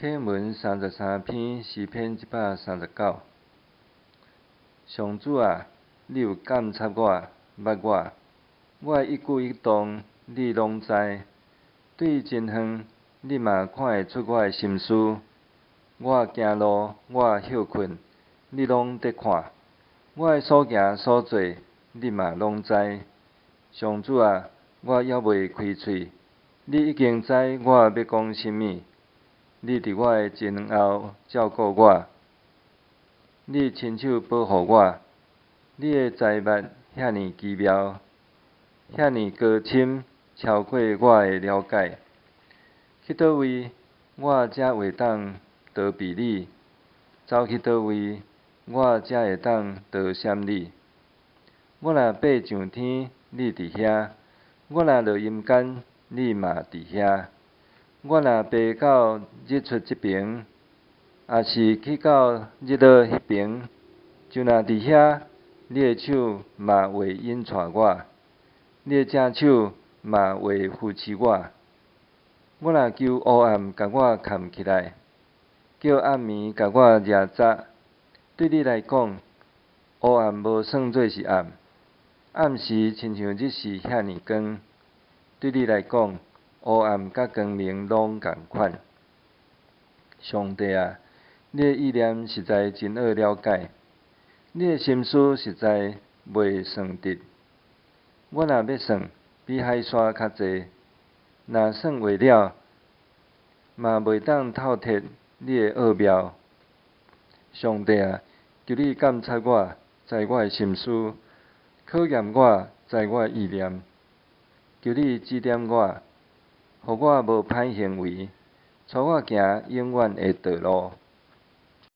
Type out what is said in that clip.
課文33篇，詩篇139。上主啊，你有監察我，捌我，我的一舉一動，你攏知。對真遠，你嘛看會出我的心思。我行路，我歇睏，你攏佇看。我的所行所坐，你嘛攏知。上主啊，我猶未開喙，你已經知我欲講啥物。你佇我的前後照顧我，你親手保護我。你的知捌遐爾奇妙，遐爾高深，超過我的了解。去佗位，我才會當逃避你？走去佗位，我才會當逃閃你？我若爬上天，你佇遐；我若落陰間，你嘛佇遐。我若爬到日出這爿，抑是去到日落彼爿，就若佇遐，你的手嘛會引帶我，你的正手嘛會扶持我。我若求烏暗共我崁起來，叫暗暝共我掠實，對你來講，烏暗無算做是暗，暗時親像日時遐爾光。對你來講，烏暗佮光明攏仝款。上帝啊，你的意念實在真惡了解，你的心思實在袂算得。我若欲算，比海沙較濟；若算袂了，嘛袂當透徹你的奧妙。上帝啊，求你監察我，知我的心思，考驗我，知我的意念。求你指點我，予我無歹行為，帶我行永遠的道路。